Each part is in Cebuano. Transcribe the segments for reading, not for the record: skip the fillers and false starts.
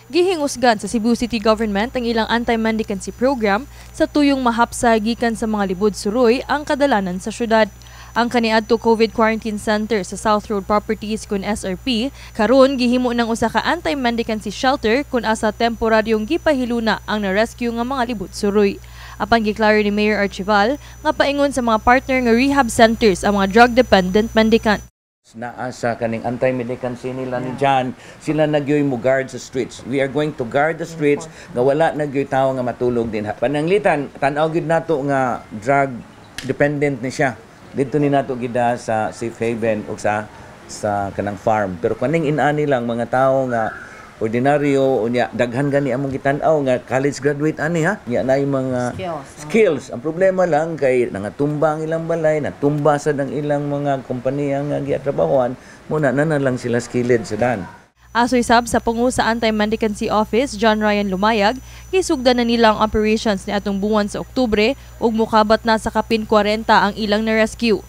Gihingusgan sa Cebu City Government ang ilang anti-mendicancy program sa tuyong mahapsa gikan sa mga libod suroy ang kadalanan sa syudad. Ang kaniadto COVID quarantine center sa South Road Properties kun SRP karon gihimo ng usa ka anti-mendicancy shelter kun asa temporaryong gipahiluna ang na-rescue nga mga libod suroy. Apan giklaro ni Mayor Archival nga paingon sa mga partner nga rehab centers ang mga drug-dependent mendicant. Naa sa kaning anti-mendicancy nila ni John, sila nagyoy mo guard sa streets. We are going to guard the streets nga wala nagyoy tawo nga matulog din. Pananglitan, tan-aw gyud nato nga drug dependent ni siya. Didto ni nato gida sa safe haven o sa kanang farm. Pero kaning inani lang mga tawo nga ordinaryo, unya daghan gani among gitan-aw nga college graduate ani ha. Nya na yung mga skills, skills. Ang problema lang kay nangatumba ang ilang balay, natumba sad ang ilang mga kompanya nga giatrabahoan, muna na na lang sila skilled sa dan. Asoy sab sa pungo sa Anti-Mendicancy Office, John Ryan Lumayag, gisugdan na nila ang operations ni atong buwan sa Oktubre ug mukabat na sa kapin 40 ang ilang na-rescue.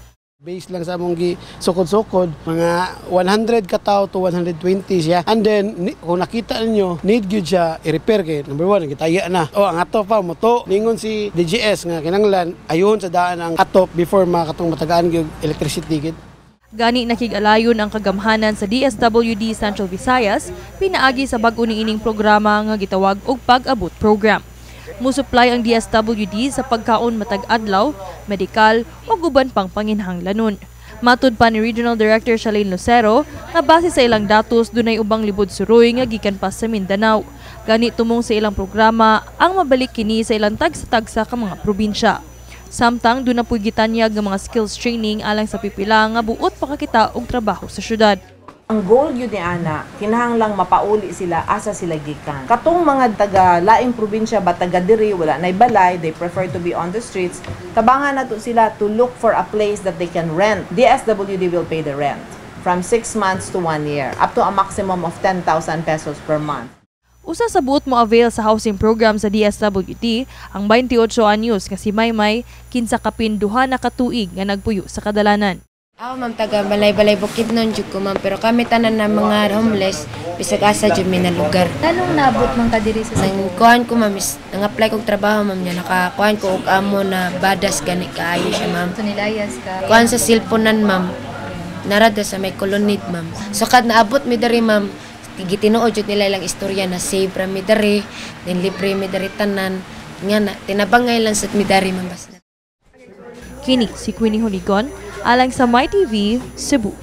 Based lang sa among gi sukod-sukod, mga 100 ka tao to 120 siya. And then kung nakita ninyo, need gyud siya i-repair kay number one, gitaya na. O ang ato pa moto, ningon si DGS nga kinanglan ayun sa daan ang atop before makatong matagaan gyud electricity gid. Gani nakig-alayon ang kagamhanan sa DSWD Central Visayas pinaagi sa bag-o niining programa nga gitawag og Pag-abot Program. Musupply ang DSWD sa pagkaon matag adlaw, medikal ug uban pang panginhanglanon. Matud pa ni Regional Director Shalane Lucero nga base sa ilang datos, dunay ubang libod suroy nga gikan pa sa Mindanao. Gani tumong sa ilang programa ang mabalik kini sa ilang tagsa-tagsa ka mga probinsya. Samtang duna po'y gitanyag nga mga skills training alang sa pipila nga buot pakakita og trabaho sa syudad. Ang goal yun ni ana, kinahanglang mapauli sila asa sila gikan. Katong mga taga laing probinsya ba, taga diri, wala nay balay, they prefer to be on the streets. Tabangan nato sila to look for a place that they can rent. DSWD will pay the rent from 6 months to 1 year, up to a maximum of 10,000 pesos per month. Usa sa buot mo avail sa housing program sa DSWD ang 28 anyos nga si Maymay, kinsa kapin 2 na ka tuig nga nagpuyo sa kadalanan. Ako, ma'am, taga Balay-Balay Bukidnon jud ko, ma'am, pero kami tanan na mga homeless, bisag asa jud mi na lugar. Anong nabot man ka diri sa Nang Cebu? Kuan ko, ma'am, is nang-apply kog trabaho, ma'am, nya nakakuan ko og amo na badas gani kaayo siya, ma'am. So nilayas ka? Kuan sa silponan, ma'am. Narada sa may kolonid, ma'am. So kad naabot mi diri, ma'am, gitinuod jud nila ilang istorya na safe ra mi diri, then libre mi diri tanan. Nga na tinabangay lang sad mi diri, ma'am, basta. Kini si Queenie Holigon alang sa MyTV Cebu.